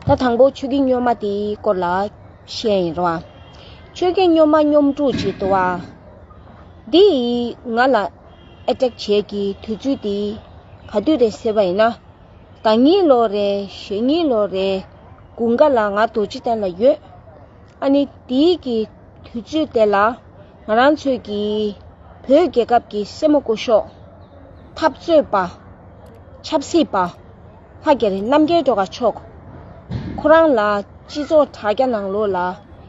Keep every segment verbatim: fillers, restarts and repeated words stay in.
ད་དང་པོ་ཆོས་ཀྱི་སྨྱོན་མ་དེའི་སྐོར་ལ་བཤད་ཡིན་རོ། ཆོས་ཀྱི་སྨྱོན་མ་སྙོམ་སྒྲུག་ཅིག་འདུག་བ། འདི་ཡིས་ང་ལ་ཨེ་ཊེག་བྱེད་ཀྱི་དུས་ཚོད་དེ་ག་དུས་རེད་ཟེར་བ་ཡིན་ན། ཟླ་ཉིན་ལོ་རེ་ཞེ་གཉིས་ལོ་རེ་དགུན་ཁ་ལ་ང་རྡོ་རྗེ་གདན་ལ་ཡོད། ཨ་ནི་དེའི་གི་དུས་ཚོད་དེ་ལ་ང་རང་ཚོའི་གི་བོད་རྒྱལ་ཁབ་ཀྱི་སྲས་མོ་སྐུ་ཞབས་འཐབ་རྩོད་པ། ཆབ་སྲིད་པ། ལྷ་རྒྱ་རི་རྣམ་རྒྱལ་སྒྲོལ་དཀར་མཆོག་ཁོ་རང་ལ་སྤྱི་ཚོགས་དྲ་རྒྱ་ནང་ལོགས་ལ་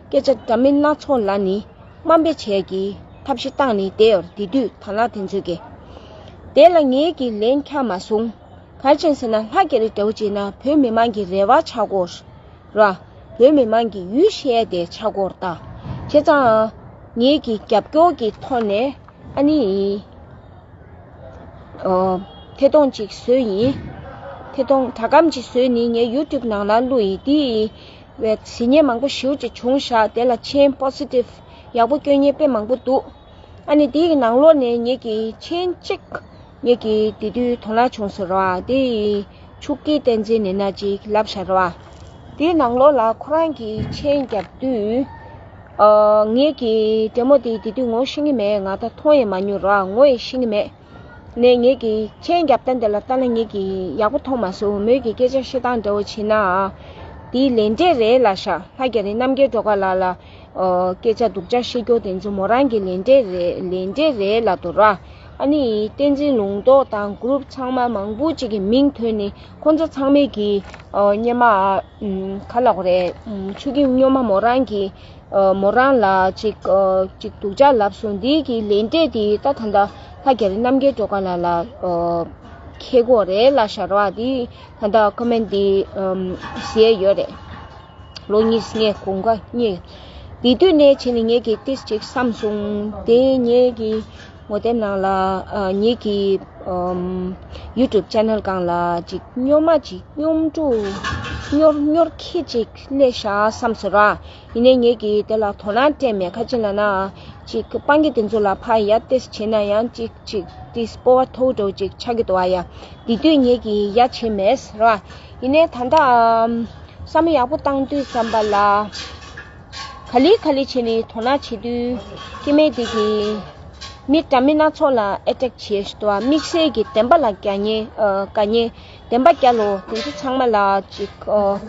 སྐད་ཆ་འདྲ་མིན་སྣ་ཚོགས་ལབ་ནི་དམའ་འབེབས་བྱས་ཀྱི་ཐབས་ཤེས་བཏང་ནི་བསྡད་ཡོད་རེད། དེ་དུས་ད་ལ་དེ་ཚོས་ཀྱི་དེ་ལ་ངེད་ཀྱིས་ལན་འཁྱག་མ་སོང་། ག་རེ་བྱས་ཟེར་ན་ལྷ་རྒྱ་རི་འདྲ་བོ་བྱས་ན་བོད་མི་མང་གི་རེ་བ་ཆགས་ཀྱི་ཡོད་རེད། ར། བོད་མི་མང་གི་ཡུལ་བཤད་དེ་ཆགས་ཀྱི་ཡོད་རེད་ད། བྱས་ཙང་ངེད་ཀྱི་རྒྱབ་སྐྱོར་གྱི་ཐོག་ནས་ཨ་ནི། ཨོ། ཐད་གཏོང་ཅིག་བཟོས་ཡིན། ཐད་གཏོང་སྒྲ་སྒམ་ཅིག་བཟོས་ནི་ངས་ཡུ་ཊུབ་ནང་ལ་བླུགས་ཡིན། དེ་བས་གཟིགས་མཁན་མང་པོ་ཞེ་པོ་ཅིག་བྱུང་ཤག་དེ་ལ་མཆན་པོ་སི་ཊིབ་ཡག་པོ་སྐྱོན་མཁན་དཔེ་མང་པོ་འདུག་ཨ་ནི་དེའི་ནང་ལོགས་ནས་ངེད་ཀྱི་མཆན་གཅིག་ངེད་ཀྱི་དེ་དུས་དོ་སྣང་བྱུང་སོང་ར་བ། དེ་ཆོས་སྐྱིད་བསྟན་འཛིན་ནི་ན་ཅིག་ལབ་ཤག་ར་བ། དེའི་ནང་ལོགས་ལ་ཁོ་རང་གིས་མཆན་བརྒྱབ་དུས། ཨ། ངེད་ཀྱི་འདྲེ་མོ་དེ་དེ་དུས་ངོ་ཤེས་ཀྱི་མེད། ང་ད་མཐོང་ཡང་མ་མྱོང་ར་བ། ངོ་ཡང་ཤེས་ཀྱི་མེད། ནས་ངེད་ཀྱི་མཆན་རྒྱབ་སྟངས་དེ་ལ་ལྟ་ན་ངེད་ཀྱི་ཡག་པོ་མཐོང་མ་སོང་། མོས་ཀྱི་སྐད་ཆ་བཤད་སྟངས་འདྲ་བོ་བྱས་ན། དེའི་ལན་འབྲས་རེད་ལབ་ཤག་ལྷ་རྒྱ་རི་རྣམ་རྒྱལ་སྒྲོལ་དཀར་ལགས་ལ། ཨོ། སྐད་ཆ་སྡུག་ཅག་བཤད་རྒྱུ་དེ་ཚོ་མོ་རང་གི་ལན་འབྲས་རེད། ལན་འབྲས་རེད་ལབ་འདུག་ར། ཨ་ནི་བསྟན་འཛིན་ལུང་རྟོགས་དང་གུ་རུབ་ཚང་མ་མང་པོ་ཅིག་གི་མིང་ཐོན་ནས་ཁོང་ཚོ་ཚང་མས་ཀྱི། ཨོ། སྔོན་མ། ཨམ། ག་ལབ་དགོས་རེད། ཨམ། ཆོས་སྐྱིད་སྨྱོན་མ་མོ་རང་གི། ཨོ། མོ་རང་ལ་ཅིག་ཨོ། ཅིག་སྡུག་ཅག་ལབ་སོང་། འདི་གི་ལན་འབྲས་དེ་ད་ད་ལྟ་ལྷ་རྒྱ་རི་རྣམ་རྒྱལ་སྒྲོལ་དཀར་ལགས་ལ། ཨོ། འཁེལ་གྱི་ཡོད་རེད་ལབ་ཤག་ར་བ། དེ་ད་ལྟ་ཀོ་མེན་ཊི་དེ། ཨམ། ཟེར་ཡོད་རེད། ལོ་གཉིས་ངས་གོང་ཁ་གཉིས། དེ་དུས་ནས་བྱས་ནས་ངེད་ཀྱིས་ཏིས་ཅིག་བསམ་སོང་། དེ་ངེད་ཀྱི་ངོ་དེབ་ནང་ལ། ཨ། ངེད་ཀྱི། ཨམ། ཡུ་ཊུབ་ཅེ་ནལ་སྒང་ལ་ཅིག་སྨྱོན་མ་ཅིག་སྙོམ་སྒྲུག་སྨྱོར་སྨྱོར་ཁྱི་ཅིག་སླེབས་ཤག་བསམ་སོང་ར། ཡིན་ནའི་ངེད་ཀྱིས་དེ་ལ་དོ་སྣང་སྤྲད་མེད། ག་ཅི་ལབ་ན། ཅིག་སྤང་གི་དེ་ཚོ་ལ་ཕར་ཡ་ཏིས་བྱས་ན་ཡང་ཅིག་ཅིག་ཏིས་སྤོབས་པ་མཐོ་པོ་འདྲ་བོ་ཅིག་ཆགས་ཀྱི་འདུག་ཨ་ཡ། དེ་དུས་ངེད་ཀྱིས་ཡ་བྱས་མེད་ར། ཡིན་ནའི་ད་ལྟ། ཨམ། བསམ་བློ་ཡག་པོ་བཏང་དུས་ཙམ་པ་ལ། ག་ལེ་ག་ལེ་བྱས་ནས་དོ་སྣང་བྱེད་དུས་སྐྱེ་དམན་དེ་གིས་མི་འདྲ་མིན་སྣ་ཚོགས་ལ་ཨེ་ཊེག་བྱེད་ཤི་འདུག་བ། དམིགས་བསལ་གྱི་བདེན་པ་ལ་དགའ་ཉེ། ཨ། དགའ་ཉེ། བདེན་པ་རྒྱལ་ལོ་དེ་ཚོ་ཚང་མ་ལ་ཅིག་ཨ།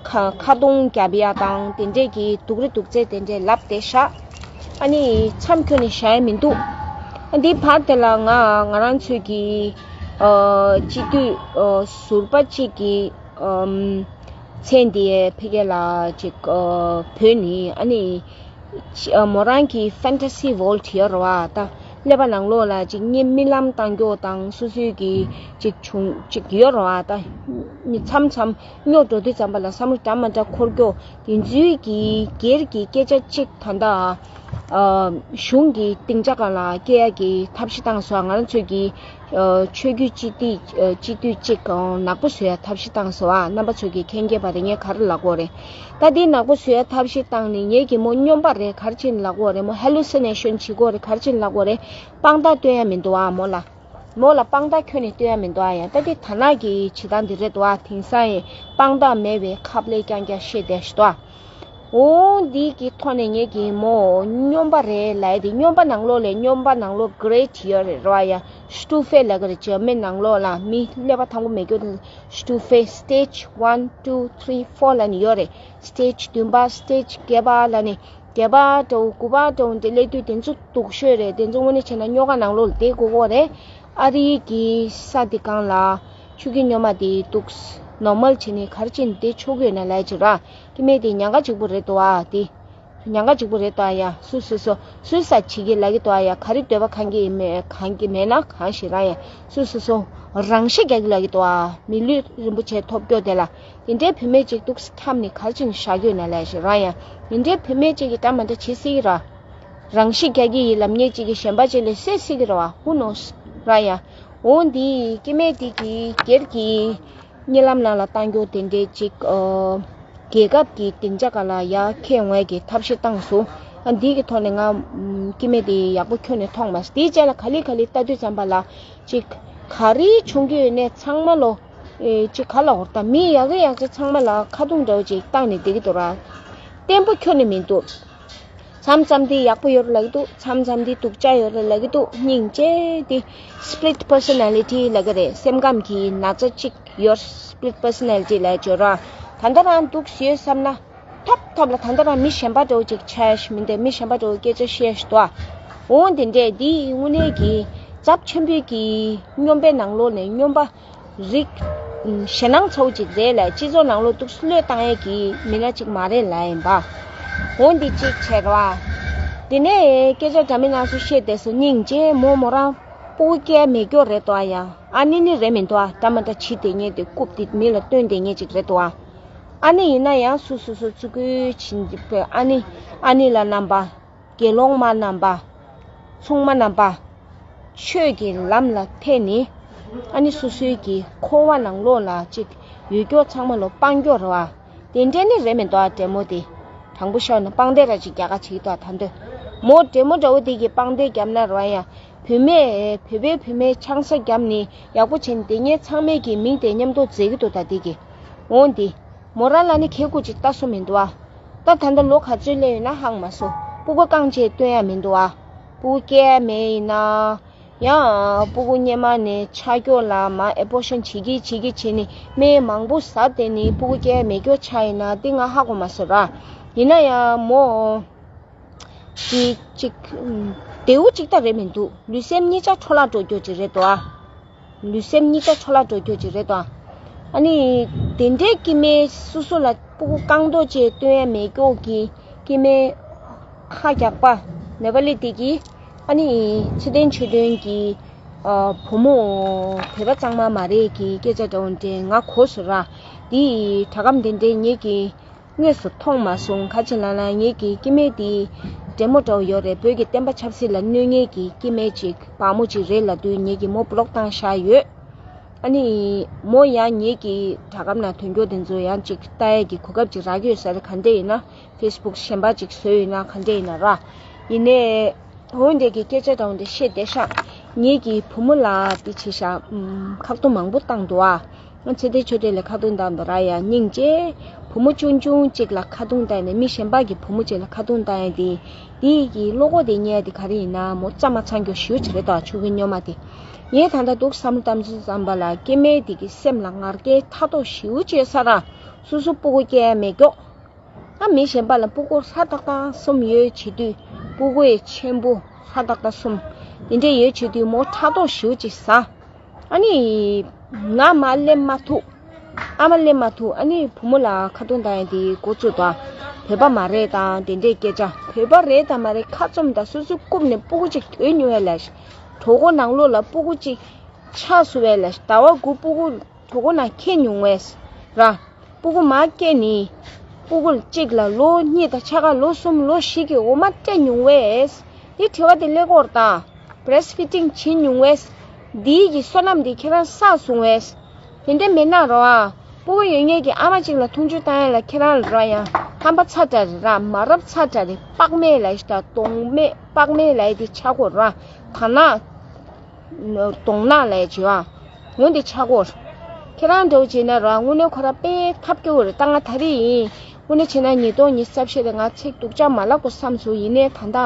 ཁ་ཁ་རྡུང་རྒྱབ་ཡ་དང་དེ་འདྲས་ཀྱི་སྡུག་རུས་སྡུག་ཚད་དེ་འདྲས་ལབ་བསྡད་ཤག་ཨ་ནི་མཚམས་ཁྱོན་ནས་བཞག་ཡ་མི་འདུག་ཨ། འདི་བར་དེ་ལ་ང་ང་རང་ཚོའི་གི་ཨ། སྤྱི་འཐུས་ཨ། ཟུར་པ་གཅིག་གིས། ཨམ། མཚན་དེ་ཕ་གི་ལ་ཅིག་ཨ། བོས་ནི་ཨ་ནི། ཨ། མོ་རང་གི་ཕན་ཊ་སི་ཝོལ་ཌི་ཡོད་རེད་བ། ད་ཀླད་པ་ནང་ལོགས་ལ་ཅིག་རྨི་ལམ་བཏང་རྒྱུ་དང་སོ་སོའི་གི་ཅིག་བྱུང་ཅིག་ཡོད་རེད་བ། ད་མཚམས་མཚམས་སྨྱོ་འགྲོ་དུས་ཙམ་པ་ལ་བསམ་བློ་འདྲ་མ་འདྲ་འཁོར་རྒྱུ་དེ་ཚོའི་གི་སྒེར་གྱི་སྐད་ཆ་ཅིག་ད་ལྟ། ཨ། གཞུང་གི་སྡིངས་ཆ་སྒང་ལ་སྐྱེལ་ཡ་གི་ཐབས་ཤེས་བཏང་སོང་། ང་རང་ཚོའི་གི་ཨ། ཆོས་བརྒྱུད་སྤྱི་འཐུས། ཨ། སྤྱི་འཐུས་གཅིག་ཨ། ནག་པོ་བཟོ་ཡ་ཐབས་ཤེས་བཏང་སོང་ཨ། རྣམ་པ་ཚོ་གི་མཁྱེན་གྱི་ཡོད་པ་རེད། ངས་ག་རེ་ལབ་དགོས་རེད། ད་འདི་ནག་པོ་བཟོ་ཡ་ཐབས་ཤེས་བཏང་ནི་ངེད་ཀྱི་མོ་སྨྱོན་པ་རེད། ག་རེ་བྱས་ནས་ལབ་དགོས་རེད། མོ་ཧེ་ལུ་སི་ནེ་ཤན་བྱེད་དགོས་རེད། ག་རེ་བྱས་ནས་ལབ་དགོས་རེད། དཔང་རྟགས་སྟོན་ཡ་མི་འདུག་ཨ། མོ་ལ། མོ་ལ་དཔང་རྟགས་ཁྱོན་ནས་སྟོན་ཡ་མི་འདུག་ཨ། ཡ་ད་འདི་དར་ནག་གི་བྱེད་སྟངས་འདི་རེད་འདུག་ཨ། དེང་སང་ཡི་དཔང་རྟགས་མེད་པའི་ཁ་ལས་རྐྱང་རྐྱང་བཤད་བསྡད་ཤི་འདུག་ཨ། འོ། འདི་གི་ཐོག་ནས་ངེད་ཀྱི་མོ་སྨྱོན་པ་རེད་ལབ་ཡ་དེ། སྨྱོན་པ་ནང་ལོགས་ལས་སྨྱོན་པ་ནང་ལོགས་གྷི་རེ་ཌི་ཡོད་རེད་ར་ཡ། སྟུ་ཕེ་ལབ་གི་རེད། འཇར་མན་ནང་ལོགས་ལ་མི་ཀླད་པ་ཐང་པོ་མེད་རྒྱུ་དེ་སྟུ་ཕེ། སི་ཊེ་ཇི་ཝན་ཊུ་ཐི་རི་ཕོར་ལབ་ནས་ཡོད་རེད། སི་ཊེ་ཇི་བདུན་པ། སི་ཊེ་ཇི་བརྒྱད་པ་ལབ་ནས། བརྒྱད་པ་འདྲ་བོ་དགུ་པ་འདྲ་བོ་འདི་སླེབས་དུས་དེ་ཚོ་སྡུག་ཤོས་རེད། དེ་ཚོ་དངོས་གནས་བྱས་ན་སྨྱོ་ཁང་ནང་ལོགས་ལ་བསྡད་དགོས་ཀྱི་རེད། ཨ་རི་གི་ས་དེ་སྒང་ལ་ཆོས་ཀྱི་སྨྱོན་མ་དེ་འདུག་ནོར་མལ་བྱས་ནས་ག་རེ་བྱས་ནས་བསྡད་ཆོག་གི་ཡོད་ན་ལབ་ཡ་ཅིག་ར། སྐྱེ་དམན་དེ་ཉེན་ཁ་གཅིག་པོ་རེད་འདུག་ཨ། དེ་ཉེན་ཁ་གཅིག་པོ་རེད་འདུག་ཨ་ཡ། སུ་སུ་སུ་སུའི་སའིཌ་བྱེད་ཀྱི་ལབ་ཀྱི་འདུག་ཨ་ཡ། ག་རེ་འདོད་པ་ཁེངས་ཀྱི་མེད། ཁེངས་ཀྱི་མེད་ན་གང་ཞིག་ར་ཡ། སུ་སུ་སུ་རང་ཤི་རྒྱག་གི་ལབ་ཀྱི་འདུག་ཨ། མི་ལུས་རིན་པོ་ཆེ་ཐོབ་རྒྱུ་དེ་ལ། དེ་འདྲའི་བུད་མེད་ཅིག་འདུག་སེ་འཁྱམས་ནས་ག་རེ་བྱས་ནས་བཞག་གི་ཡོད་ན་ལབ་ཞིག་ར་ཡ། དེ་འདྲའི་བུད་མེད་ཅིག་གིས་འདྲ་མ་འདྲ་བྱེད་སྲིད་ཀྱི་ར། རང་ཤི་རྒྱག་གི་ཡིན་ལབ་མཁན་ཅིག་གིས་གཞན་པ་ཅིག་ལ་བསད་སྲིད་ཀྱི་ར་བ། Who knows ར་ཡ། འོ་འདི་སྐྱེ་དམན་འདི་གིས་སྒེར་གྱི་གཉིད་ལམ་ནང་ལ་བཏང་རྒྱུ་དེ་འདྲའི་ཅིག་ཨ། རྒྱལ་ཁབ་ཀྱི་སྡིངས་ཆ་སྒང་ལ་ཡར་འཁྱེར་ཡོང་ཡས་ཀྱི་ཐབས་ཤེས་བཏང་སོང་། ཨ། འདི་གི་ཐོག་ནས་ང་སྐྱེ་དམན་དེ་ཡག་པོ་ཁྱོན་ནས་མཐོང་མ་སོང་། དེའི་རྗེས་ལ་ག་ལེ་ག་ལེ་ལྟ་དུས་ཙམ་པ་ལ་ཅིག་ག་རེ་བྱུང་གི་ཡོད་ནའི་ཚང་མ་ལོ། ཨེ་ཅིག་ག་ལ་འོར་ད་མི་ཡག་གི་ཡག་ཅིག་ཚང་མ་ལ་ཁ་རྡུང་འདྲ་བོ་ཅིག་བཏང་ནས་བསྡད་ཀྱི་འདུག་ར། བརྟན་པོ་ཁྱོན་ནས་མི་འདུག་མཚམས་མཚམས་དེ་ཡག་པོ་ཡོད་རེད་ལབ་ཀྱི་འདུག་མཚམས་མཚམས་དེ་སྡུག་ཅག་ཡོད་རེད་ལབ་ཀྱི་འདུག་སྙིང་རྗེ་དེ་split personality་ལབ་ཀྱི་རེད། སེམས་ཁམས་ཀྱི་ན་ཚ་གཅིག་ཡོད། split personality་ལབ་ཀྱི་ཡོད་ར། ད་ལྟ་རང་སྡུག་ཤོས་བསམ་ན། ཐོབ་ཐོབ་ལ་ད་ལྟ་རང་མི་གཞན་པ་འདྲ་བོ་ཅིག་ཆགས་ཤི་མི་འདུག་མི་གཞན་པ་འདྲ་བོ་སྐད་ཆ་བཤད་ཤི་འདུག་འོ་དེ་འདྲས་འདི་དངོས་གནས་ཀྱི་ཚབས་ཆེན་པོའི་གི་སྨྱོན་པའི་ནང་ལོགས་ནས་སྨྱོན་པ་རིགས་ཞེད་སྣང་ཚ་བོ་ཅིག་རེད་ལ། སྤྱི་ཚོགས་ནང་ལོགས་འདུག་བློས་བཏང་ཡས་ཀྱི་མི་སྣ་ཅིག་མ་རེད་ལ་ཡིན་པ། འོ་འདི་གཅིག་བྱས་ར། དེ་ནས་སྐད་ཆ་འདྲ་མིན་སྣ་ཚོགས་བཤད་བསྡད་སོང་། སྙིང་རྗེ། མོ་མོ་རང་སྤུ་གུ་སྐྱེ་མེད་མགྱོགས་རེད་དོ། ཨ་ཡ་ཨ་ནི་ནི་རེད་མི་འདུག་ཨ་འདྲ་མ་འདྲ་བྱེད་བསྡད་མཁན་དེ་རྐུབ་དེ་མི་ལ་སྟོན་བསྡད་མཁན་ཅིག་རེད་དོ། ཨ་ཨ་ནི་ཡིན་ན་ཡང་སུ་སུ་སུ་བརྩི་བཀུར་བྱེད་ཨ་ནི་ཨ་ནི་ལ་རྣམ་པ། དགེ་སློང་མ་རྣམ་པ། ཆུང་མ་རྣམ་པ། ཆོས་ཀྱི་ལམ་ལ་ཕེབས་ནས་ཨ་ནི་སོ་སོའི་གི་འཁོར་བ་ནང་ལོགས་ལ་ཅིག་ཡོད་མགྱོགས་ཚང་མ་ལོ་སྤང་མགྱོགས་རེད་བ། དེ་འདྲས་ནི་རེད་མི་འདུག་ཨ་འདྲེ་མོ་དེ། དྲང་པོ་བཤད་ན་སྤང་སྡེ་ར་ཅིག་རྒྱག་ག་བྱེད་ཀྱི་འདུག་ད་འདོད་མོ་འདྲེ་མོ་འདྲ་བོ་དེ་གི་སྤང་སྡེ་རྒྱབ་ན་ར་ཡ། བུད་མེད་བོད་པའི་བུད་མེད་ཆང་ས་བརྒྱབ་ནི་ཡག་པོ་བྱས་ནི་དེ་ངས་ཚང་མས་གི་མིང་དེ་མཉམ་དུ་བརྗེ་གི་འདུག་ད་དེ་གི། འོང་དེ། མོ་རང་ལ་ནི་ཁེ་ཁུ་ཅིག་ལྟ་སོ་མི་འདུག་ཨ། ད་ད་ལྟ་ལོ་ག་ཚོད་སླེབས་ཡོད་ན་ཧང་མ་སོ། སྤུ་གུ་རྐང་རྗེས་སྟོན་ཡ་མི་འདུག་ཨ། སྤུ་གུ་སྐྱེ་ཡ་མེད་ཡིན་ན། ཡང་སྤུ་གུ་སྔོན་མ་ནས་ཆགས་སྐྱོ་ལ་མ་ཨེ་བོ་ཤན་བྱེད་ཀྱི་བྱེད་ཀྱི་བྱེད་ནི་སྨན་མང་པོ་ཟ་བསྡད་ནི་སྤུ་གུ་སྐྱེ་ཡ་མེད་སྐྱོ་ཆགས་ཡིན་ན་དེ་ང་ཧ་གོ་མ་སོ་ར། ཡིན་ན་ཡང་མོ། ཅིག་ཅིག་བདེ་བོ་ཅིག་ད་རེད་མི་འདུག་ལུས་སེམས་གཉིས་ཆ་འཕྲོ་བརླག་འགྲོ་རྒྱུ་ཅིག་རེད་དོ་ཨ། ལུས་སེམས་གཉིས་ཆ་འཕྲོ་བརླག་འགྲོ་རྒྱུ་ཅིག་རེད་དོ། ཨ་ནི། དེ་འདྲའི་སྐྱེ་དམན་སོ་སོ་ལ་སྤུ་གུ་རྐང་རྡོག་ཅིག་སྟོན་ཡ་མེད་མགྱོགས་ཀྱི་སྐྱེ་དམན་ཁ་རྒྱག་པ་ནེ་པ་ལི་དེ་གིས་ཨ་ནི་ཚེ་བརྟན་ཆོས་སྒྲོན་གྱི་བུ་མོ་བོད་པ་གཙང་མ་མ་རེད་ཀྱི་སྐད་ཆ་འདྲ་བོ་འདྲ་ང་གོ་སོང་ར། དེ་དྲ་སྒམ་དེ་འདྲའི་ངེད་ཀྱི་དངོས་སུ་མཐོང་མ་སོང་། ཁ་ཆེ་ལ་ལ་ངེད་ཀྱི་སྐྱེ་དམན་དེ་འདྲེ་མོ་འདྲ་བོ་ཡོད་རེད། བོད་ཀྱི་བསྟན་པ་ཆབ་སྲིད་ལ་གནོད་མཁན་གྱི་སྐྱེ་དམན་ཅིག་བག་མོ་ཅིག་རེད་ལབ་དུས་ངེད་ཀྱིས་མོ་བློག་བཏང་བཞག་ཡོད། ཨ་ནི། མོ་ཡང་ངེད་ཀྱི་དྲ་སྒམ་ནང་དོན་འཁྱོལ་དེ་ཚོ་ཡང་ཅིག་ལྟ་ཡས་ཀྱི་གོ་སྐབས་ཅིག་རག་གི་ཡོད་ས་རེད། ག་འདྲས་ཡིན་ན་ཕེ་སི་བུག་གཞན་པ་ཅིག་བཟོས་ཡོད་ན་ག་འདྲས་ཡིན་ན་ར། ཡིན་ནའི། འོན་ཏེ་གི་སྐད་ཆ་དྲང་དེ་བཤད་བསྡད་ཤག་ངེད་ཀྱི་བུ་མོ་ལ་དེ་བྱས་ཤག་ཁག་ཏུ་མང་པོ་བཏང་འདུག་ཨ། ང་ཚེ་བརྟན་ཆོས་སྒྲོན་ལ་ཁ་རྡུང་བཏང་འདུག་ར་ཡ། སྙིང་རྗེ། བུ་མོ་ཆུང་ཆུང་གཅིག་ལ་ཁ་རྡུང་བཏང་ནས་མི་གཞན་པ་གི་བུ་མོ་གཅིག་ལ་ཁ་རྡུང་བཏང་ཡ་དེ། དེ་གི་བློ་ཁོག་དེ་རྙེད་ཡ་དེ་ག་རེ་ཡིན་ན་མོ་རྩ་མ་ཚང་རྒྱུ་ཞེ་པོ་ཅིག་རེད་དོ། ཆུ་གི་སྨྱོན་མ་དེ། ངས་ད་ལྟ་འདུག་བསམ་བློ་བཏང་ཚུལ་བསམ་པ་ལ་སྐྱེ་དམན་དེ་གི་སེམས་ལ་ངར་སྐད་ཕྲག་དོག་ཞེ་པོ་ཅིག་ཡོད་ས་ར། སོ་སོ་སྤུ་གུ་སྐྱེ་ཡ་མེད་མགྱོགས། ཨ་མི་གཞན་པ་ལ་སྤུ་གུ་ཧྲ་ཏག་ཏག་གསུམ་ཡོད་བྱེད་དུས་སྤུ་གུ་ཡི་ཆེན་པོ་ཧྲ་ཏག་ཏག་གསུམ་དེ་འདྲས་ཡོད་བྱེད་དུས་མོ་ཕྲག་དོག་ཞེ་པོ་ཅིག་ཟ། ཨ་ནི། ང་མ་སླེབས་མ་ཐུབ། ཨ་མ་སླེབས་མ་ཐུབ། ཨ་ནི་བུ་མོ་ལ་ཁ་རྡུང་བཏང་ཡ་དེ་འགོ་བཙུགས་དང་། བོད་པ་མ་རེད་དང་དེ་འདྲས་སྐད་ཆ། བོད་པ་རེད་དང་མ་རེད་ཁ་བཙུམ་དང་སོ་སོའི་རྐུབ་ནས་སྤུ་གུ་ཅིག་དོད་མྱོང་བས་ལ། གྲོད་ཁོག་ནང་ལོགས་ལ་སྤུ་གུ་ཅིག་ཆགས་སོང་བས་ལ། ཟླ་བ་དགུ་སྤུ་གུ་གྲོད་ཁོག་ནང་འཁྱེར་མྱོང་བས་ར། སྤུ་གུ་མ་སྐྱེས་ནི། སྤུ་གུ་གཅིག་ལ་ལོ་གཉིས་དང་ཕྱེད་ཀ་ལོ་གསུམ་ལོ་བཞི་གི་འོ་མ་སྤྲད་མྱོང་བས། འདི་དྲི་བ་དེ་ཀླད་ཀོར་དང་། བྷི་རེ་སི་ཕི་ཌིང་བྱེད་མྱོང་བས། འདིའི་གི་བསོད་ནམས་འདི་ཁྱེད་རང་བསགས་སོང་བས། དེ་འདྲ་མིན་ན་རོ་ཨ། སྤུ་གུ་ཡོད་མཁན་གྱི་ཨ་མ་གཅིག་ལ་མཐོང་ཆུང་བཏང་ཡ་ལ་ཁྱེད་རང་ལ་རོ་ཡ། ཧམ་པ་ཚ་དྲགས་རེད་ར། མ་རབས་ཚ་དྲགས་རེད། དཔག་མེད་ལ་ཡི་ད་གདོང་མེད་དཔག་མེད་ལ་ཡི་དེ་ཆགས་ཀོ་ར། ད་ན། གདོང་ནག་ལས་བྱེད་པ། འོན་ཏེ་ཆག་གོ། ཁྱེད་རང་འདྲ་བོ་བྱས་ན་ར་དངོས་གནས་ཁོ་ར་དཔེ་ཐབས་སྐྱོ་བོ་རེད། ད་ང་ད་རེས་ཡིན། དངོས་གནས་བྱས་ན་ཉིས་སྟོང་ཉི་ཤུ་རྩ་བཞི་རེད། ང་ཚིག་སྡུག་ཅག་མ་ལབ་དགོས་བསམ་སོང་། ཡིན་ནའི་ད་ལྟ།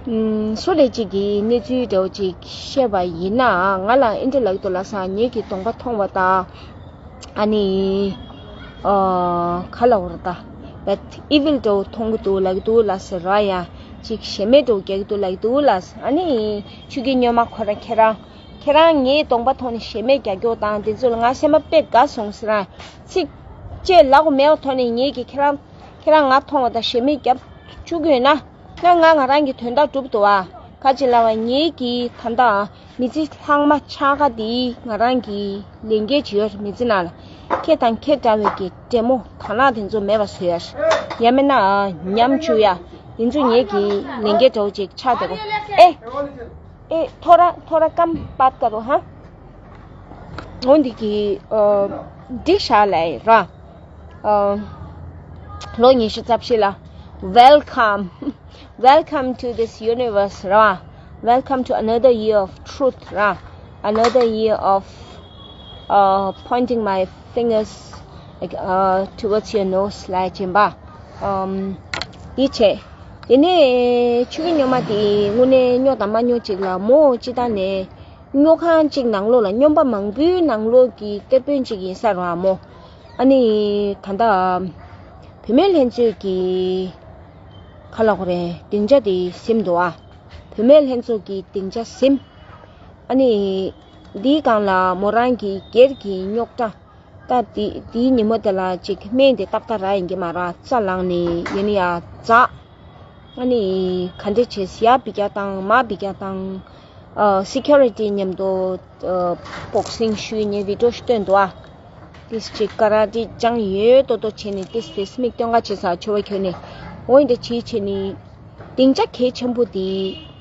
ཨམ། སུ་རེ་གཅིག་གིས་གནས་ཚུལ་འདྲ་བོ་ཅིག་བཤད་པ་ཡིན་ན་ང་ལ་ཨེ་འདྲ་ལབ་ཀྱི་འདུག་ལབ་ས། ངེད་ཀྱི་གདོང་པ་མཐོང་བ་དང་། ཨ་ནི། ཨ། ག་ལབ་དགོས་རེད་ད། བད་ཨི་ཝིལ་འདྲ་བོ་མཐོང་གི་འདུག་ལབ་ཀྱི་འདུག་ལབ་ས་ར་ཡ། ཅིག་ཞེ་མེད་འདྲ་བོ་རྒྱག་གི་འདུག་ལབ་ཀྱི་འདུག་ལབ་ས། ཨ་ནི། ཆུ་གི་སྨྱོན་མ་ཁོ་ར་ཁྱེད་རང་། ཁྱེད་རང་ངའི་གདོང་པ་མཐོང་ནས་ཞེ་མེད་རྒྱག་རྒྱུ་དང་དེ་ཚོ་ལ་ང་སེམས་པ་དཔེ་དགའ་སོང་ཟེར་ར། ཚིག་བཅད་ལབ་དགོས་མེད་པ་ཐོག་ནས་ངེད་ཀྱིས་ཁྱེད་རང་། ཁྱེད་རང་ང་མཐོང་བ་དང་ཞེ་མེད་རྒྱབ་བཅུག་གི་ཡོད་ན། ང་ང་ང་རང་གི་དོན་དག་སྒྲུབ་འདུག་ཨ། ག་ཅི་ལབ་པ་ངེད་ཀྱི་ད་ལྟ་མི་ཚེ་ལྷག་མ་ཆགས་ཀ་དེ་ང་རང་གི་ལས་འགན་ཅིག་ཡོད་རེད། མི་ཚེ་ནང་ལ་ཁྱེད་དང་ཁྱེད་འདྲ་བའི་གི་འདྲེ་མོ་དར་ནག་དེ་ཚོ་མེད་པ་བཟོ་ཡ། ཡང་མིན་ན་ཉམས་བཅུག་ཡ། དེ་ཚོ་ངེད་ཀྱི་ལས་འགན་འདྲ་བོ་ཅིག་ཆགས་བསྡད་གོ། ཨེ། ए थोड़ा थोड़ा कम बात करो हाँ। འོན་ཏེ་གི་འགྲིག་ཤག་ལབ་ར། ལོ་ཉི་ཤུ་རྩ་བཞི་ལ། Welcome, welcome to this universe ར། Welcome to another year of truth ར། Another year of uh, pointing my fingers, like, uh, towards your nose ལབ་བྱས་པ། ཨམ། འདི་བྱས། དེ་ནས་ཆོས་ཀྱི་སྨྱོན་མ་དེ་དངོས་གནས་སྨྱོ་དང་མ་སྨྱོ་ཅིག་ལ་མོ་སྤྱིར་བཏང་ནས་སྨྱོ་ཁང་གཅིག་ནང་ལོགས་ལ་སྨྱོན་པ་མང་པོའི་ནང་ལོགས་ཀྱི་གཏེར་དཔོན་གཅིག་ཡིན་ས་རེད་བ་མོ། ཨ་ནི་ད་ལྟ་བུད་མེད་ལྷན་ཚོགས་ཀྱི་ག་ལབ་དགོས་རེད། སྡིངས་ཆ་དེ་ཟིན་འདུག་ཨ། བུད་མེད་ལྷན་ཚོགས་ཀྱི་སྡིངས་ཆ་ཟིན། ཨ་ནི་འདིའི་སྒང་ལ་མོ་རང་གི་སྒེར་གྱི་རྙོག་དྲ། ད་དེ་དེའི་ཉིན་མོ་དེ་ལ་ཅིག་སྨན་དེ་ཏག་ཏག་རག་ཡིན་གྱི་མ་རེད། རྩ་ལངས་ནས་ཡིན་ཡ་འཛག་ཨ་ནི་ག་འདྲ་བྱས་ཡར་འབུད་རྒྱག་བཏང་མར་འབུད་རྒྱག་བཏང་། ཨ། སི་ཁུ་རི་ཊི་མཉམ་དུ་ཨ། བོག་སིང་ཞུས་ནས་བི་ཌི་ཡོ་ཞིག་བཏོན་འདུག་ཨ། ཏིས་ཅིག་ཀ་ར་ཊི་སྦྱངས་ཡོད་མདོག་མདོག་བྱས་ནས་ཏིས་ཏིས་མིག་སྟོན་ག་བྱེད་ས་ཆོ་བ་ཁྱོད་ནས་འོ་འདི་བྱེད་བྱེད་ནས། སྡིངས་ཆ་གལ་ཆེན་པོ་དེ་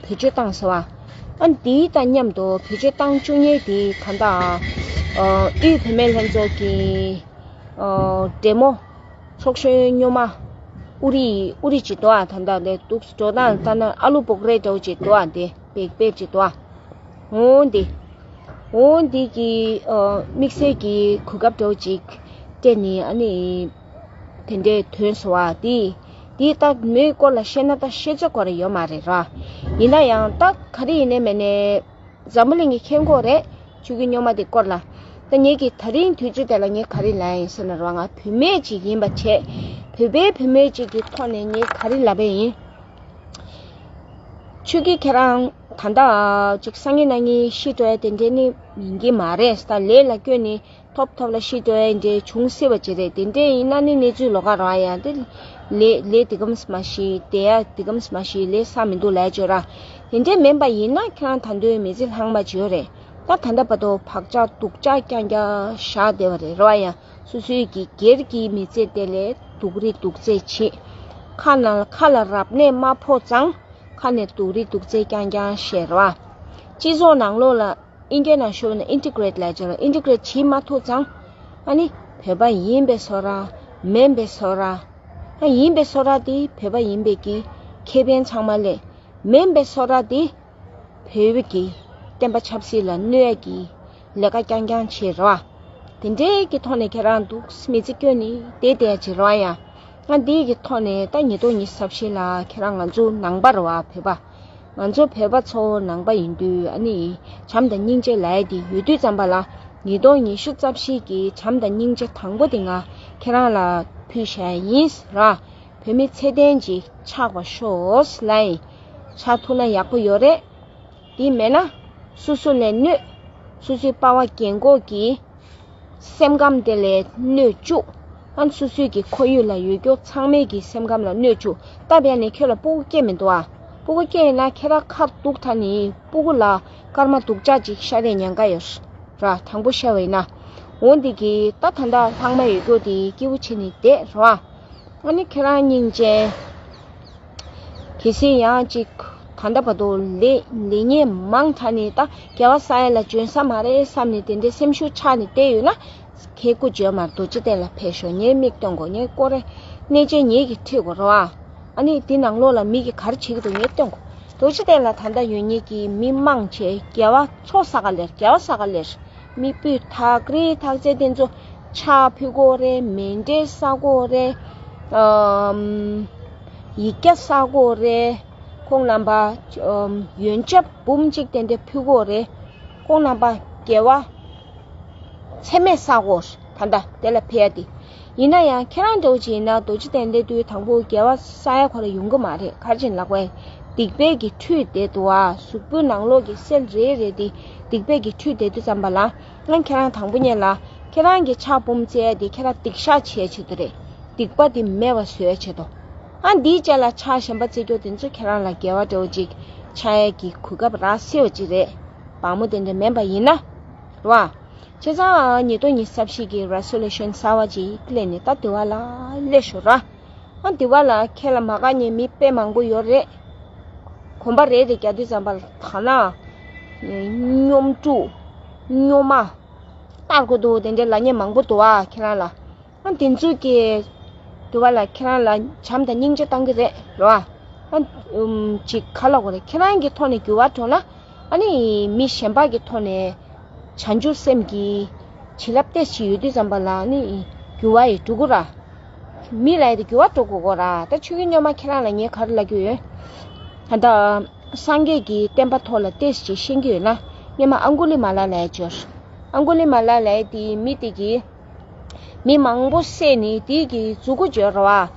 བེད་སྤྱོད་བཏང་ཟེར་བ། ཨ་འདི་དང་མཉམ་དུ་བེད་སྤྱོད་བཏང་བཅུག་མཁན་དེ་ད་ལྟ་ཨ་དབུས་བུད་མེད་ལྷན་ཚོགས་ཀྱི་ཨ་འདྲེ་མོ་ཚོགས་གཞོན་སྨྱོན་མ་ཨུ་རི་ཨུ་རི་ཅིག་འདུག་ཨ། ད་ལྟ་ལས་འདུག་འགྲོ་སྟངས་ལྟ་ན་ཨ་ལུ་བོག་རེ་འདྲ་བོ་ཅིག་འདུག་ཨ། དེ་བེག་པེག་ཅིག་འདུག་ཨ། འོ་འདི། འོ་འདི་གི་ཨ་དམིགས་བསལ་གྱི་གོ་སྐབས་འདྲ་བོ་ཅིག་སྤྲད་ནས་ཨ་ནི། དེ་འདྲའི་དོན་བཟོ་བ་དེ། དེ་ད་མོའི་སྐོར་ལ་བཤད་ན་ད་བཤད་ཚོད་ཁོ་ར་ཡོད་མ་རེད་ར། ཡིན་ན་ཡང་ད་ག་རེ་ཡིན་ནའི་མིན་ནའི། འཛམ་བུ་གླིང་གི་མཁྱེན་གོ་རེད། ཆོས་ཀྱི་སྨྱོན་མ་དེ་སྐོར་ལ། ད་ངེད་ཀྱིས་ད་རིང་དུས་ཚོད་དེ་ལ་ངས་ག་རེ་ལབ་ཡིན་ཟེར་ན་ར། ང་བུད་མེད་ཅིག་ཡིན་པ་བྱས། བོད་པའི་བུད་མེད་ཅིག་གི་ཐོག་ནས་ངས་ག་རེ་ལབ་པ་ཡིན། ཆོས་ཀྱི་ཁྱེད་རང་ད་ལྟ་ཅིག་སང་ཉིན་གནངས་ཉིན་ཤི་འགྲོ་ཡ་དེ་འདྲའི་ནི་ཡིན་གྱི་མ་རེད། ད་ལས་ལ་བསྐྱོན་ནས་ཐོབ་ཐོབ་ལ་ཤི་འགྲོ་ཡ་འདྲའི་བྱུང་སྲིད་པ་ཅིག་རེད། དེ་འདྲའི་ཡིན་ན་ནི་གནས་ཚུལ་ལོགས་ཀ་རང་ཡང་དེ་ལས་ལས་དེ་གམ་མ་ཤི་དེ་ཡ་དེ་གམ་མ་ཤི་ལས་ས་མི་འདུག་ལས་བརྗོད་ར། དེ་འདྲའི་མིན་པ་ཡིན་ན་ཁྱེད་རང་ད་དུང་མི་ཚེ་ལྷག་མ་བརྗོད་རེད། ད་ད་ལྟ་བར་དུ་བག་ཆགས་སྡུག་ཆགས་རྐྱང་རྐྱང་བཞག་བསྡད་པ་རེད་ར་ཡང་། སོ་སོའི་གི་སྒེར་གྱི་མི་ཚེ་དེ་ལས་སྡུག་རུས་སྡུག་ཚད་ཆེ། ཁ་ནང་ཁ་ལ་རབ་གནས་མ་ཕོག་ཙང་ཁ་ནས་སྡུག་རུས་སྡུག་ཚད་རྐྱང་རྐྱང་བཤད་རོགས། སྤྱི་ཚོགས་ནང་ལོགས་ལ་ཨིན་སྐད་ནང་ཤོད་ན་ཨིན་ཊི་གྷི་རེ་ཊི་ལབ་ཀྱི་རེད། ཨིན་ཊི་གྷི་རེ་ཊི་བྱེད་མ་ཐུབ་ཙང་ཨ་ནི་བོད་པ་ཡིན་པའི་བཟོ་འདྲ་མིན་པའི་བཟོ་འདྲ། ཨ་ཡིན་པའི་བཟོ་འདྲ་དེ་བོད་པ་ཡིན་པའི་གི་ཁེ་ཕན་ཚང་མ་ལས། མིན་པའི་བཟོ་འདྲ་དེ། བོད་ཀྱི་བསྟན་པ་ཆབ་སྲིད་ལ་གནོད་ཀྱི་ལས་ཀ་རྐྱང་རྐྱང་བྱེད་རོགས། དེ་འདྲའི་གི་ཐོག་ནས་ཁྱེད་རང་འདུག་མི་ཚེ་སྐྱོན་ནི་དེ་དེ་བྱེད་རོགས་ཡ། ང་འདི་གི་ཐོག་ནས་ད་ཉིས་སྟོང་ཉི་ཤུ་རྩ་བཞི་ལ་ཁྱེད་རང་ང་ཚོ་ནང་པ་རེད་བ་བོད་པ། ང་ཚོ་བོད་པ་ཚོ་ནང་པ་ཡིན་དུས་ཨ་ནི་བྱམས་དང་སྙིང་རྗེ་ལབ་ཡ་དེ་ཡོད་དུས་ཙམ་པ་ལ་ཉིས་སྟོང་ཉི་ཤུ་རྩ་བཞི་གི་བྱམས་དང་སྙིང་རྗེ་དང་པོ་དེ་ང་ཁྱེད་རང་ལ་ཕུལ་བཞག་ཡིན་ར། བོད་མི་ཚད་ལྡན་ཅིག་ཆགས་པ་ཤོག་ལབ་ཡིན། ཆགས་ཐུབ་ན་ཡག་པོ་ཡོད་རེད། དེ་མེད་ན། སོ་སོ་ལ་གནོད། སོ་སོའི་པ་ཕ་རྒན་འཁོགས་ཀྱི་སེམས་ཁམས་དེ་ལ་གནོད་བཅུག་ཨ་ནི་སོ་སོའི་གི་ཁོར་ཡུག་ལ་ཡོད་རྒྱུ་ཚང་མའི་གི་སེམས་ཁམས་ལ་གནོད་བཅུག་སྟབས་ཡག་ནས་ཁྱོད་ལ་སྤུ་གུ་སྐྱེས་མི་འདུག་ཨ། སྤུ་གུ་སྐྱེས་ཡིན་ན་ཁྱེད་རང་ཁ་སྡུག་ཐ་ནི་སྤུ་གུ་ལ་སྐར་མ་སྡུག་ཅག་ཅིག་ཤར་ཡས་ཉེན་ཁ་ཡོད་ར། དང་པོ་བཤད་པ་ཡིན་ན། འོ་འདི་གི་ད་ད་ལྟ་ལྷག་མ་ཡོད་རྒྱུ་དེ་སྐྱིད་པོ་བྱས་ནས་བསྡད་ར། ཨ་ནི་ཁྱེད་རང་སྙིང་རྗེ། གལ་སྲིད་ཡང་ཅིག་ད་ལྟ་བར་དུ་ལས་ལས་ངན་མང་དྲགས་ནས་ད་དགེ་བ་བསགས་ཡ་ལ་འཇོན་ས་མ་རེད་བསམ་ནས་དེ་འདྲའི་སེམས་ཤུགས་ཆག་ནས་བསྡད་ཡོད་ན། ཁྱེད་སྐུ་བརྗོད་མར་རྡོ་རྗེ་གདན་ལ་ཕེབས་ཤོག་ངས་མིག་སྟོན་དགོས། ངས་སྐོར་ར་གནས་མཇལ་ངེད་ཀྱིས་ཁྲིད་དགོས་རེད་བ། ཨ་ནི་འདི་ནང་ལོགས་ལ་མི་གིས་ག་རེ་བྱེད་ཀྱི་འདུག་ངས་སྟོན་དགོས། རྡོ་རྗེ་གདན་ལ་ད་ལྟ་ཡོད་མཁན་གྱི་མི་མང་ཆེ་དགེ་བ་ཚོགས་བསགས་ག་ལེར་དགེ་བ་བསགས་ག་ལེར། མི་སྤུས་དག་རེད། དག་ཚད་དེ་ཚོ་ཕྱག་ཕུལ་གྱི་ཡོད་རེད། མཎྜལ་བསགས་ཀྱི་ཡོད་རེད། ཨམ། ཡིག་བརྒྱ་བསགས་ཀྱི་ཡོད་རེད། ཁོང་རྣམ་པ་ཨམ། ཡོན་ཆབ་འབུམ་གཅིག་དེ་འདྲ་ཕུལ་གྱི་ཡོད་རེད། ཁོང་རྣམ་པ་དགེ་བ་ཚད་མེད་བསགས་ཀྱི་ཡོད་རེད། ད་ལྟ་དེ་ལ་ཕེབས་ཡ་དེ། ཡིན་ན་ཡང་ཁྱེད་རང་འདྲ་བོ་ཅིག་ཡིན་ན་རྡོ་རྗེ་གདན་དེ་དུས་དང་པོ་དགེ་བ་བསགས་ཡ་ཁོ་རང་ཡོང་གི་མ་རེད། ག་རེ་བྱས་ནས་ལབ་དགོས། སྡིག་པའི་གི་ཁྲུས་དེ་འདུག་ཨ། གཟུགས་པོའི་ནང་ལོགས་ཀྱི་སེལ་རེ་རེ་དེ་སྡིག་པའི་གི་ཁྲུས་དེ་དུས་ཙམ་པ་ལ། ང་ཁྱེད་རང་དང་པོ་ཉིད་ལ་ཁྱེད་རང་གི་ཕྱག་འབུམ་བཙལ་ཡ་དེ་ཁྱེད་རང་སྡིག་བཤགས་བྱེད་ཆེད་དུ་རེད། སྡིག་པ་དེ་མེད་པ་བཟོ་ཡ་ཆེད་དུ། ཨ་འདིའི་རྗེས་ལ་ཕྱག་གཞན་པ་བཙལ་རྒྱུ་དེ་ཚོ་ཁྱེད་རང་ལ་དགེ་བ་འདྲ་བོ་ཅིག་ཆགས་ཡ་གི་གོ་སྐབས་རག་སྲིད་པ་ཅིག་རེད། བག་མོ་དེ་འདྲ་མིན་པ་ཡིན་ན། རེད་བ། བྱས་ཙང་ཉིས་སྟོང་ཉི་ཤུ་རྩ་བཞི་གི་རེ་སོ་ལུ་ཤན་གསར་པ་ཅིག་སླེབས་ནས་ད་དེ་བ་ལ་སླེབས་ཤོག་ར། ཨ་དེ་བ་ལ་ཁྱེད་ལ་མ་དགའ་མཁན་མི་དཔེ་མང་པོ་ཡོད་རེད། གོམ་པ་རེ་རེ་རྒྱག་དུས་ཙམ་པ་ལ་ད་ན། སྙོམ་དཀྲུག་སྨྱོན་མ། ལྟ་དགོས་འདུག་དེ་འདྲའི་ལབ་མཁན་མང་པོ་འདུག་ཨ་ཁྱེད་རང་ལ། ཨ་དེ་ཚོ་གི། དེ་བ་ལ་ཁྱེད་རང་ལ་བྱམས་དང་སྙིང་རྗེ་བཏང་གི་རེད་རེད་བ། ཨ། ཨུམ། ཅིག་ག་ལབ་དགོས་རེད། ཁྱེད་རང་གི་ཐོག་ནས་འགྱུར་བ་འགྲོ་ན། ཨ་ནི་མི་གཞན་པ་གི་ཐོག་ནས་བྱང་ཆུབ་སེམས་ཀྱི་ བྱིན་རླབས་ཏོག་ཙམ་ཡོད་དུས་ཙམ་པ་ལ་ནི་འགྱུར་བ་ཡི་འགྲོ་གི་ར། མི་ལ་ཡི་དེ་འགྱུར་བ་འགྲོ་དགོས་གོ་ར། ད་ཆོས་ཀྱི་སྨྱོན་མ་ཁྱེད་རང་ལ་ངས་ག་རེ་ལབ་རྒྱུ་ཡོད། ད་སངས་རྒྱས་ཀྱི་བསྟན་པ་ཐོག་ལ་ཏོག་ཙམ་ཅིག་ཤེས་ཀྱི་ཡོད་ན། སྔོན་མ་ཨང་གུ་ལི་མ་ལ་ལབ་ཡ་ཅིག་ཡོད། ཨང་གུ་ལི་མ་ལ་ལབ་ཡ་དེ་མི་དེ་གིས་མི་མང་པོ་བསད་ནས་དེ་གི་མཛུ་གུ་འཇོག་ར་བ།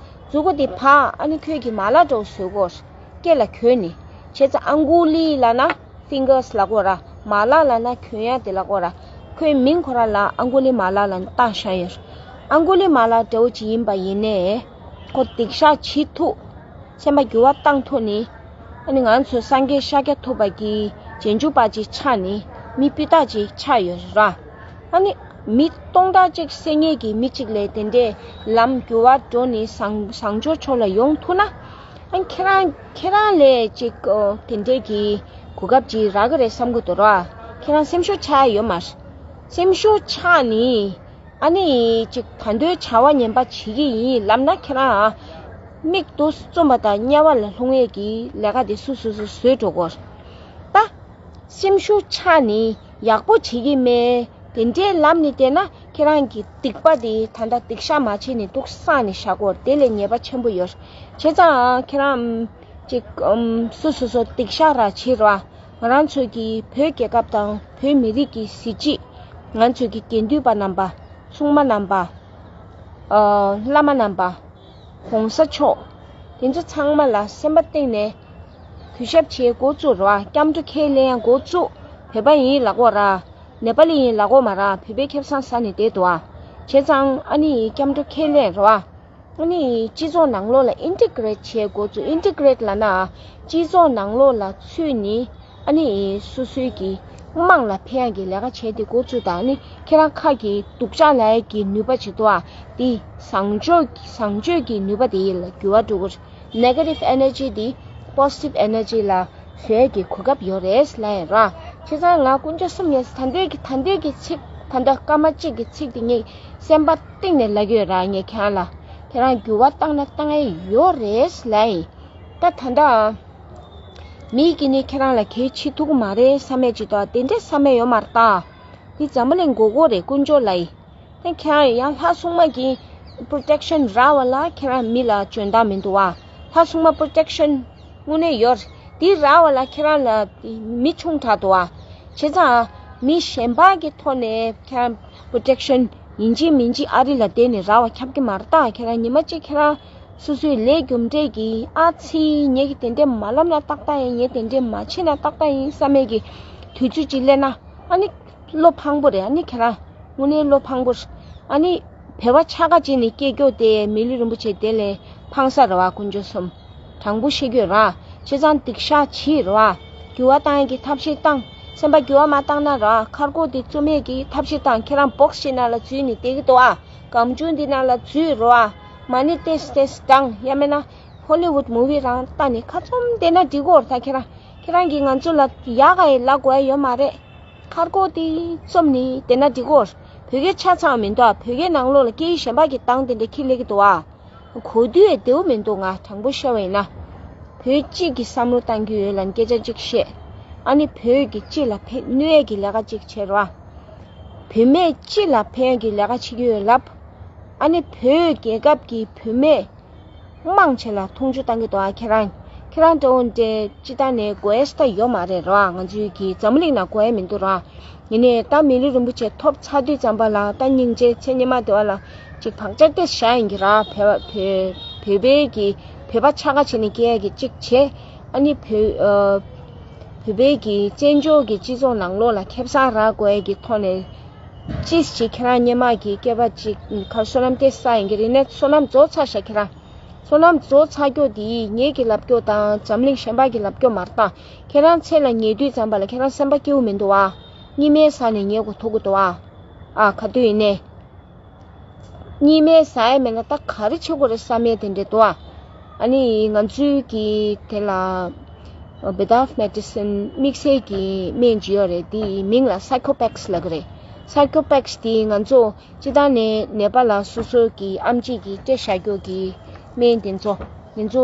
མཛུ་གུ་དེ་ཕར་ཨ་ནི་ཁོས་ཀྱི་མ་ལ་འདྲ་བོ་བཟོས་གོ། སྐེ་ལ་གྱོན་ནས། བྱས་ཙང་ཨང་གུ་ལི་ལབ་ན་ཕིང་གར་སི་ལབ་གོ་ར། མ་ལ་ལབ་ན་གྱོན་ཡ་དེ་ལབ་གོ་ར། ཁོའི་མིང་ཁོ་རང་ལ་ཨང་གུ་ལི་མ་ལ་ལབ་བཏགས་བཞག་ཡོད། ཨང་གུ་ལི་མ་ལ་འདྲ་བོ་ཅིག་ཡིན་པ་ཡིན་ནའི། ཁོ་སྡིག་བཤགས་བྱེད་ཐུབ། སེམས་པ་འགྱུར་བ་བཏང་ཐུབ་ནི། ཨ་ནི་ང་ཚོ་སངས་རྒྱས་ཤཱཀྱ་ཐུབ་པ་གི་རྗེས་འཇུག་པ་ཅིག་ཆགས་ནི། མི་སྤུས་དག་ཅིག་ཆགས་ཡོད་ར། ཨ་ནི་མི་སྟོང་ཕྲག་གཅིག་བསད་མཁན་གྱི་མི་གཅིག་ལས་དེ་འདྲའི་ལམ་འགྱུར་བ་འགྲོ་ནི་བཟང་བཟང་ཕྱོགས་ཕྱོགས་ལ་ཡོང་ཐུབ་ན། ཨ་ནི་ཁྱེད་རང་ཁྱེད་རང་ལས་ཅིག་ཨོ་དེ་འདྲའི་གི་གོ་སྐབས་ཅིག་རག་གི་རེད་བསམ་གི་འདུག་ར། ཁྱེད་རང་སེམས་ཤུགས་ཆག་ཡོད་མ་རེད། སེམས་ཤུགས་ཆག་ནི། ཨ་ནི་ཅིག་ད་འདོད་བྱ་བ་ངན་པ་བྱེད་ཀྱི་ཡིན་ལབ་ན་ཁྱེད་རང་མིག་ཏུ་བཙུམ་པ་དང་དམྱལ་བ་ལ་ལྷུང་ཡས་ཀྱི་ལས་ཀ་དེ་སུ་སུ་སུ་བཟོས་འགྲོ་དགོས། ད་སེམས་ཤུགས་ཆག་ནི་ཡག་པོ་བྱེད་ཀྱི་མེད། དེ་འདྲའི་ལམ་ནས་བལྟས་ན་ཁྱེད་རང་གི་སྡིག་པ་དེ་ད་ལྟ་སྡིག་བཤགས་མ་བྱས་ནས་འདུག་བསགས་ནས་བཞག་དགོས། དེ་ལས་ཉེས་པ་ཆེན་པོ་ཡོད། བྱས་ཙང་ཁྱེད་རང་ཅིག་ཨམ་སུ་སུ་སུ་སྡིག་བཤགས་ར་བྱེད་ར། ང་རང་ཚོ་གི་བོད་རྒྱལ་ཁབ་དང་བོད་མི་རིགས་ཀྱི་གཟི་བརྗིད། ང་ཚོ་གི་དགེ་འདུན་པ་རྣམ་པ། སྲུང་མ་རྣམ་པ། ཨ་བླ་མ་རྣམ་པ། གོང་ས་མཆོག་དེ་ཚོ་ཚང་མ་ལ་སེམས་པ་གཏིང་ནས་གུས་ཞབས་བྱེད་འགོ་བཙུགས་ར། སྐྱབས་འགྲོ་ཁས་ལེན་ཡང་འགོ་བཙུགས། བོད་པ་ཡིན་ལབ་དགོས་ར། ནེ་པ་ལི་ཡིན་ལབ་དགོས་མ་ར། བོད་པའི་ཁེ་བཟང་ཟ་ནས་བསྡད་འདུག་ཨ། བྱས་ཙང་ཨ་ནི་སྐྱབས་འགྲོ་ཁས་ལེན་ར། ཨ་ནི་སྤྱི་ཚོགས་ནང་ལོགས་ལ་ཨིན་ཊི་གྷི་རེཊ་བྱེད་འགོ་བཙུགས། ཨིན་ཊི་གྷི་རེཊ་ལབ་ན་སྤྱི་ཚོགས་ནང་ལོགས་ལ་ཚུད་ནི། ཨ་ནི་སོ་སོའི་གི་དམངས་ལ་ཕན་ཡག་གི་ལས་ཀ་བྱས་ཏེ་འགོ་བཙུགས་དང་། ཨ་ནི་ཁྱེད་རང་ཁ་གི་སྡུག་ཅག་ལབ་ཡག་གི་ནུས་པ་ཅིག་འདུག་ཨ། དེ་བཟང་སྤྱོད་བཟང་སྤྱོད་ཀྱི་ནུས་པ་དེ་ཡིད་ལ་འགྱུར་བ་འགྲོ་གི་རེད། ནེ་གེ་ཊིབ་ཨེ་ནར་ཇི་དེ་པོ་ཟི་ཊིབ་ཨེ་ནར་ཇི་ལ་བཟོ་ཡག་གི་གོ་སྐབས་ཡོད་རེད་ལབ་ཡིན་ར། བྱས་ཙང་ང་དཀོན་མཆོག་གསུམ་ཡིན། ད་ལྟའི་གི་ད་ལྟའི་གི་ཚིག་ད་ལྟ་སྐར་མ་གཅིག་གི་ཚིག་དེ་ངས་སེམས་པ་གཏིང་ནས་ལབ་ཀྱི་ཡོད་ར། ངས་ཁྱེད་རང་ལ་ཁྱེད་རང་འགྱུར་བ་བཏང་ན་བཏང་ཡ་ཡོད་རེད་ལབ་ཡིན། ད་ད་ལྟ་མིས་ཀྱིས་ནི་ཁྱེད་རང་ལ་གལ་ཆེ་ཐུག་གི་མ་རེད་བསམ་ཡས་ཅིག་འདུག་དེ་འདྲས་བསམ་ཡས་ཡོད་མ་རེད་ད། འདི་འཛམ་བུ་གླིང་མགོ་སྐོར་རེད། དཀོན་མཆོག་ལ་ཡི། ད་ཁྱེད་རང་ཡང་ལྷ་སྲུང་མ་གི་པོ་རོ་ཊེག་ཤན་རག་པ་ལ་ཁྱེད་རང་མི་ལ་འཇོན་ཐང་མི་འདུག་བ། ལྷ་སྲུང་མ་པོ་རོ་ཊེག་ཤན་དངོས་གནས་ཡོད་རེད། འདི་རག་པ་ལ་ཁྱེད་རང་ལ་མི་ཆུང་དྲགས་འདུག་བ། བྱས་ཙང་མི་གཞན་པ་གི་ཐོག་ནས་ཁྱེད་རང་པོ་རོ་ཊེག་ཤན་ཡིན་གཅིག་མིན་གཅིག་ཨ་རི་ལ་བསྡད་ནས་རག་པ་ཁྱབ་ཀྱི་མ་རེད་ད། ཁྱེད་རང་ཉི་མ་གཅིག་ཁྱེད་རང་སོ་སོའི་ལས་རྒྱུ་འབྲས་ཀྱི་ཨ་ཙི་ངེད་ཀྱི་དེ་འདྲས་མ་ལབ་ན་ཏག་ཏག་ཡིན། ངས་དེ་འདྲས་མ་བྱས་ན་ཏག་ཏག་ཡིན་བསམ་མེད་ཀྱི་དུས་ཚོད་ཅིག་སླེབས་ན། ཨ་ནི་བློ་ཕངས་པོ་རེད། ཨ་ནི་ཁྱེད་རང་དངོས་གནས་བློ་ཕངས་པོ་རེད། ཨ་ནི་བོད་པ་ཆགས་ཁ་བྱས་ནས་སྐད་སྐྱོ་དེ་མི་ལུས་རིན་པོ་ཆེ་དེ་ལས་ཕངས་ས་རེད་བ། དཀོན་མཆོག་གསུམ། དྲང་པོ་བཤད་རྒྱུ་ར། བྱས་ཙང་སྡིག་བཤགས་བྱེད་ར། འགྱུར་བ་བཏང་ཡས་ཀྱི་ཐབས་ཤེས་བཏང་། སེམས་པ་འགྱུར་བ་མ་བཏང་ན་ར། ཁ་སྒོ་དེ་བཙུམ་ཡས་ཀྱི་ཐབས་ཤེས་བཏང་། ཁྱེད་རང་བོག་སི་ཅིག་ནང་ལ་འཛུལ་ནས་བསྡད་ཀྱི་འདུག་ཨ། སྒམ་ཆུང་འདི་ནང་ལ་འཛུལ་ར། མ་ཎི་ཏོག་ཙམ་ཏོག་ཙམ་བགྲང་། ཡང་མིན་ན་ཧོ་ལི་ཝུད་མུ་བི་རང་ལྟ་ནས་ཁ་བཙུམ་བསྡད་ན་འགྲིག་གོ་ར། ད་ཁྱེད་རང་ཁྱེད་རང་གིས་ང་ཚོ་ལ་ཡག་ག་ཡི་ལབ་དགོས་ཡ་ཡོད་མ་རེད། ཁ་སྒོ་དེ་བཙུམ་ནས་བསྡད་ན་འགྲིག་གོ་ར། བོད་སྐད་ཆ་ཚང་མི་འདུག་ཨ། བོད་སྐད་ནང་ལོགས་ལ་སྐད་ཡིག་གཞན་པ་གི་གདངས་དེ་འདྲ་འཁྱེར་སླེབས་ཀྱི་འདུག་ཨ། གོ་དུས་ཡང་བདེ་པོ་མི་འདུག་ང་དྲང་པོ་བཤད་པ་ཡིན་ན། བོད་སྤྱི་གི་བསམ་བློ་བཏང་རྒྱུ་ཡོད་ལ་སྐད་ཆ་གཅིག་བཤད། ཨ་ནི་བོད་ཀྱི་སྤྱི་ལ་ཕན་གནོད་ཡས་ཀྱི་ལས་ཀ་གཅིག་བྱེད་རོགས། བུད་མེད་སྤྱི་ལ་ཕན་ཡས་ཀྱི་ལས་ཀ་བྱེད་ཀྱི་ཡོད་ལབ། ཨ་ནི་བོད་རྒྱལ་ཁབ་ཀྱི་བུད་མེད་དམངས་ཆེ་ལ་མཐོང་ཆུང་བཏང་གི་འདུག་ཨ། ཁྱེད་རང་ཁྱེད་རང་འདྲ་བོ་འདྲ་སྤྱི་བཏང་ནས་དགོས་ས་ད་ཡོད་མ་རེད་རོགས། ང་ཚོའི་གི་འཛམ་བུ་གླིང་ནང་དགོས་ཡ་མི་འདུག་རོགས། ཡིན་ནའི་ད་མི་ལུས་རིན་པོ་ཆེ་ཐོབ་ཚར་དུས་ཙམ་པ་ལ་ད་སྙིང་རྗེ་ཚེ་སྔོན་མ་དེ་བ་ལ་ཅིག་བག་ཆགས་དེ་བཞག་ཡིན་གྱི་ར། བོད་བོད་བོད་པའི་གི་བོད་པ་ཆགས་ཁ་བྱས་ནས་སྐྱེ་ཡ་གི་ཅིག་བྱས། ཨ་ནི་བོད་ཨ་བོད་པའི་གི་བཙན་བྱོལ་གི་སྤྱི་ཚོགས་ནང་ལོགས་ལ་ཁེ་བཟང་རག་དགོས་ཡ་གི་ཐོག་ནས་ཅིག་ཅིག་ཁྱེད་རང་སྔོན་མ་གི་སྐྱེས་པ་ཅིག་གར་བསོད་ནམས་དེ་བསགས་ཡིན་གྱི་རེད། ནས་བསོད་ནམས་རྫོགས་ཚར་ཤག་ཁྱེད་རང་བསོད་ནམས་རྫོགས་ཚར་རྒྱུ་དེ་ངེད་ཀྱི་ལབ་རྒྱུ་དང་འཛམ་གླིང་གཞན་པ་གི་ལབ་རྒྱུ་མ་རེད་ད། ཁྱེད་རང་ཚེ་ལ་ཉལ་དུས་ཙམ་པ་ལ་ཁྱེད་རང་སེམས་པ་སྐྱིད་པོ་མི་འདུག་ཨ། གཉིད་མེད་ཟ་ནས་ཉལ་དགོས་ཐུག་གི་འདུག་ཨ། ཨ་ག་དུས་ཡིན་ནའི། གཉིད་མེད་ཟ་ཡ་མེད་ན་ད་ག་རེ་བྱེད་དགོས་རེད་བསམ་ཡས་དེ་འདྲས་འདུག་ཨ། ཨ་ནི་ང་ཚོའི་གི་དེ་ལ་བེ་ད་མེ་ཌི་སིན་དམིགས་བསལ་གྱི་སྨན་ཅིག་ཡོད་རེད། དེའི་མིང་ལ་སའི་ཁོ་པེག་སི་ལབ་ཀྱི་རེད། སའི་ཁོ་པེག་སི་དེ་ང་ཚོ་སྤྱི་བཏང་ནས་ནད་པ་ལ་སོ་སོ་གི་ཨེམ་ཆི་གིས་སྤྲད་བཞག་རྒྱུ་གི་སྨན་དེ་ཚོ་ང་ཚོ་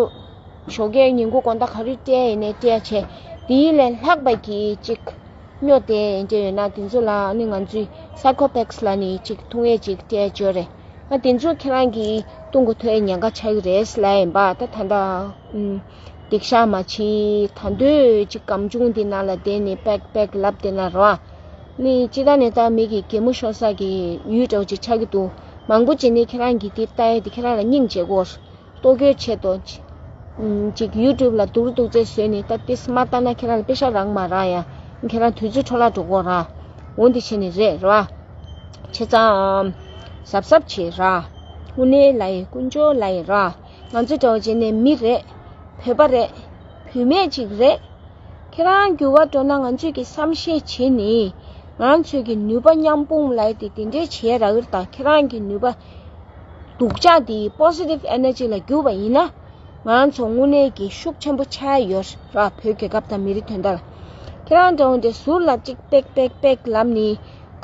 ཞོགས་ཀས་ཉིན་གུང་དགོང་དག་ག་རེ་སྤྲད་ཡིན་ནའི་སྤྲད་བྱས། དེའི་ལས་ལྷག་པ་གི་ཅིག་ སྨྱོ་དེ་འདྲ་ཡོད་ན་དེ་ཚོ་ལ་ནི་ང་ཚོས་Psychopaths་ལ་ནི་ཅིག་འཐུང་ཡས་ཅིག་སྤྲད་ཡོད་རེད། ཨ་དེ་ཚོ་ཁྱེད་རང་གིས་བཏུང་དགོས་ཐུག་ཡས་ཉེན་ཁ་ཆགས་ཀྱི་རེད་ལབ་ཡིན་པ། ད་ད་ལྟ་ཨུམ་སྡིག་བཤགས་མ་བྱེད། ད་འདོད་ཅིག་སྒམ་ཆུང་དེ་ནང་ལ་བསྡད་ནས་པེག་པེག་ལབ་བསྡད་ན་རོ། ནི་སྤྱིར་བཏང་ནས་ད་མི་གི་གད་མོ་ཤོར་ས་གི་ཡུལ་འདྲ་བོ་ཅིག་ཆགས་ཀྱི་འདུག་མང་པོ་ཅིག་ནི་ཁྱེད་རང་གིས་དེ་ལྟ་ཡས་དེ་ཁྱེད་རང་ལ་སྙིང་རྗེ་གོ། ལྟོ་གོས་ཆེད་དུ་ཅིག་ཡུ་ཊུབ་ལ་སྡུག་རུ་སྡུག་ཚད་བཟོས་ནས་ད་ཏིས་མ་ལྟ་ན་ཁྱེད་རང་ལ་པེ་ཤ་རག་མ་རག་ཡ། ཁྱེད་རང་དུས་ཚོད་འཕྲོ་བརླག་འགྲོ་གོ་ར། འོ་འདི་བྱས་ནས་རེད་ར། བྱས་ཙང་། གཟབ་གཟབ་བྱེད་ར། དངོས་གནས་ལ་ཡི་དཀོན་མཆོག་ལ་ཡི་ར། ང་ཚོ་འདྲ་བོ་བྱས་ནས་མི་རེད། བོད་པ་རེད། བུད་མེད་ཅིག་རེད། ཁྱེད་རང་འགྱུར་བ་འགྲོ་ན་ང་ཚོས་ཀྱི་བསམ་ཤེས་བྱེད་ནི། ང་ཚོས་ཀྱི་ནུས་པ་མཉམ་སྤུངས་ལ་ཡི་དེ་དེ་འདྲས་བྱེད་ར་གི་ར། ད་ཁྱེད་རང་གི་ནུས་པ། སྡུག་ཅག་དེ་positive energy་ལ་བསྒྱུར་བ་ཡིན་ན། ང་ཚོ་དངོས་གནས་ཀྱི་ཤུགས་ཆེན་པོ་ཆགས་ཡོད་ར། བོད་རྒྱལ་ཁབ་དང་མི་རིགས་དོན་དག་ལ། ཁྱེད་རང་འདྲ་བོ་འདྲ་ཟུར་ལ་གཅིག་པེག་པེག་པེག་ལབ་ནི།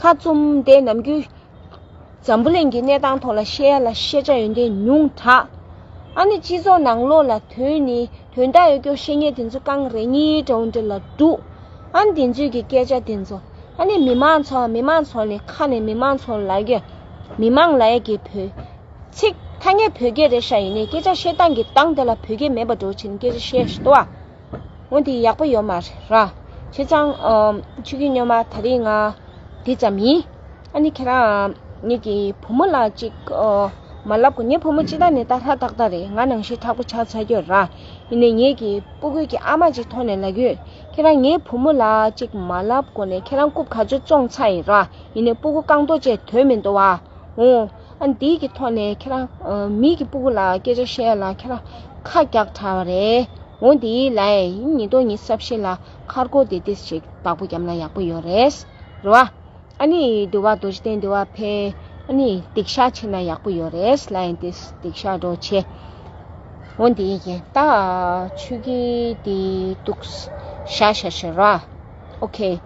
ཁ་བཙུམ་དེ་ནམ་རྒྱུན་འཛམ་བུ་གླིང་གི་གནས་སྟངས་ཐོག་ལ་བཤད་ཡ་ལ་ཤེས་བྱ་ཡོན་ཏན་ཉུང་དྲགས། ཨ་ནི་སྤྱི་ཚོགས་ནང་ལོགས་ལ་དོན་ནི་དོན་དག་ཡོད་སྐྱོ་བཤད་མཁན་དེ་ཚོ་རྐང་རེ་གཉིས་འདྲ་བོ་འདྲ་ལ་འདུག་ཨ་ནི་དེ་ཚོས་ཀྱི་སྐད་ཆ་དེ་ཚོ། ཨ་ནི་མི་མང་ཚོ་མི་མང་ཚོ་ནས་ཁ་ནས་མི་མང་ཚོ་ལ་གི་མི་མང་ལ་ཡ་གི་བོད་ཚིག་ཐ་སྙད་བོད་སྐད་རེད་ཤག་ཡིན་ནའི་སྐད་ཆ་བཤད་སྟངས་ཀྱི་སྟངས་དེ་ལ་བོད་སྐད་མེད་པ་འདྲ་བོ་བྱས་ནས་སྐད་ཆ་བཤད་ཤི་ཏོ་ཨ། འོ་འདི་ཡག་པོ་ཡོད་མ་རེད་ར། བྱས་ཙང་ཨམ་ཆོས་སྐྱིད་སྨྱོན་མ་ད་རེས་ང་འདི་ཙམ་ཡིན། ཨ་ནི་ཁྱེད་རང་ངེད་ཀྱི་བུ་མོ་ལ་ཅིག་ཨོ་མ་ལབ་གོ། ངའི་བུ་མོ་ཅི་ད་ནས་ད་ཧྲ་ཏག་ཏག་རེད། ང་ནང་བཞིན་མཁྲེགས་པོ་ཆགས་ཚར་རྒྱུ་ར། ཡིན་ནའི་ངེད་ཀྱི་སྤུ་གུ་གི་ཨ་མ་ཅིག་ཐོག་ནས་ལབ་ཡོད། ཁྱེད་རང་ངའི་བུ་མོ་ལ་ཅིག་མ་ལབ་གོ་ནས་ཁྱེད་རང་རྐུབ་ག་ཚོད་བཙོང་ཚར་ཡིན་ར། ཡིན་ནའི་སྤུ་གུ་རྐང་ཐོག་བཅས་དོན་མི་འདུག་བ། འོ། ཨ་འདི་གི་ཐོག་ནས་ཁྱེད་རང་ཨ་མི་གི་སྤུ་གུ་ལ་སྐད་ཆ་བཤད་ཡ་ལ་ཁྱེད་རང་ཁ་རྒྱག་དྲགས་པ་རེད། འོ་འདི་ལ་ཡིན་ཉིས་སྟོང་ཉི་ཤུ་རྩ་བཞི་ལ་ཁ་སྒོ་དེ་ཏིས་ཞིག་བདག་པོ་བརྒྱབ་ན་ཡག་པོ་ཡོད་རེད། རེད་བ། ཨ་ནི་འདུལ་བ་རྡོ་རྗེ་གདན་འདུལ་བ་ཕེབས། ཨ་ནི་སྡིག་བཤགས་བྱས་ན་ཡག་པོ་ཡོད་རེད་ལ་ཡིན་ཏིས་སྡིག་བཤགས་འགྲོ་བྱེད། འོ་འདི་ཡིན་ད་ཆོས་ཀྱི་འདི་འདུག་ཤ་ཤ་ཤ་ར། ཨོ་ཁེ།